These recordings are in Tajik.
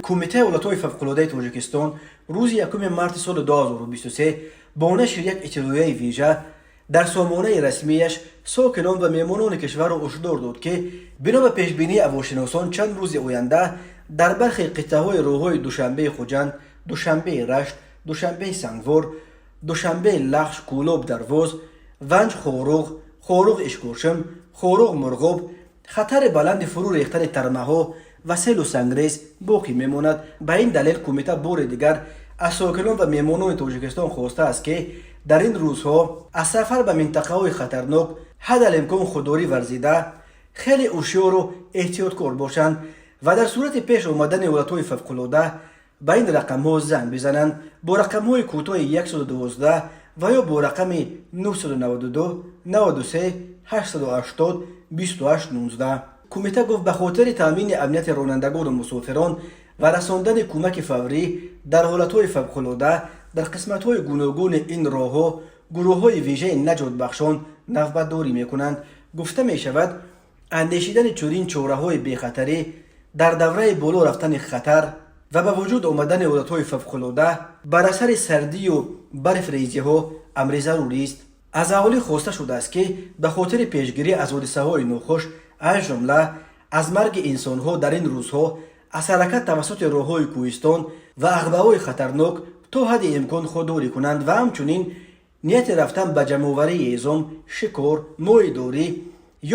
Кумитаи ҳолатҳои фавқулодаи Тоҷикистон рӯзи 1 марти соли 2023 бо нашри як иттилоияи вижа дар сомонаи расмияш сокинон ва меҳмонони кишварро ҳушдор дод, ки бино ба пешбинии ҳавошиносон чанд рӯзи оянда дар бархе қитъаҳои роҳҳои Душанбеи Хуҷанд, Душанбеи Рашт, Душанбеи Сангвор, Душанбеи Лахш, Кӯлоб, Дарвоз, Ванҷ, Хоруғ, Хоруғ, Ишкошим, Хоруғ, Мурғоб хатари баланди фурӯ рехтани тармаҳо ва селу сангрез боқӣ мемонад. Ба ин далел кумита бори дигар аз сокинон ва меҳмонони Тоҷикистон хостааст, ки дар ин рӯзҳо аз сафар ба минтақаҳои хатарнок ҳадалимкон худдорӣ варзида, хеле ҳушёру эҳтиёткор бошанд ва дар сурати пеш омадани ҳолатҳои фавқулода ба ин рақамҳо занг бизананд: бо рақамҳои кӯтоҳи 112 ва ё бо рақами 992 93 880 28 19. Кумита гуфт, ба хотири таъмини амнияти ронандагону мусофирон ва расондани кӯмаки фаврӣ дар ҳолатҳои фавқулода дар қисматҳои гуногуни ин роҳҳо гурӯҳҳои вижаи наҷотбахшон навбатдорӣ мекунанд. Гуфта мешавад, андешидани чунин чораҳои бехатарӣ дар давраи боло рафтани хатар ва ба вуҷуд омадани ҳолатҳои фавқулода бар асари сардию барфрезиҳо амри зарурист. Аз аҳолӣ хоста шудааст, ки ба хотири пешгирӣ аз ҳодисаҳои нохуш, аз ҷумла аз марги инсонҳо, дар ин рӯзҳо аз ҳаракат тавассути роҳҳои кӯҳистон ва ағбаҳои хатарнок то ҳадди имкон худдорӣ кунанд ва ҳамчунин нияти рафтан ба ҷамъоварии ҳезум, шикор, моҳидорӣ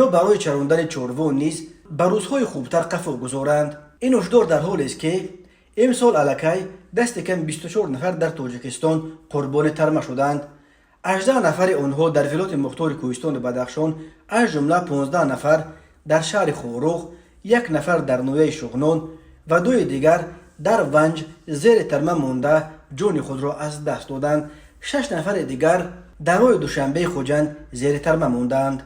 ё барои чарондани чорво низ ба рӯзҳои хубтар қафо гузоранд. Ин ҳушдор дар ҳолест, ки имсол аллакай дасти кам 24 нафар дар Тоҷикистон қурбони тарма шуданд. 18 нафари онҳо дар Вилояти Мухтори Кӯҳистони Бадахшон, аз ҷумла 15 нафар дар шаҳри Хоруғ, як нафар дар ноҳияи Шуғнон ва дуи дигар дар Ванҷ зери тарма монда ҷони худро аз даст доданд. Шаш нафари дигар дар роҳи Душанбеи Хуҷанд зери тарма мондаанд.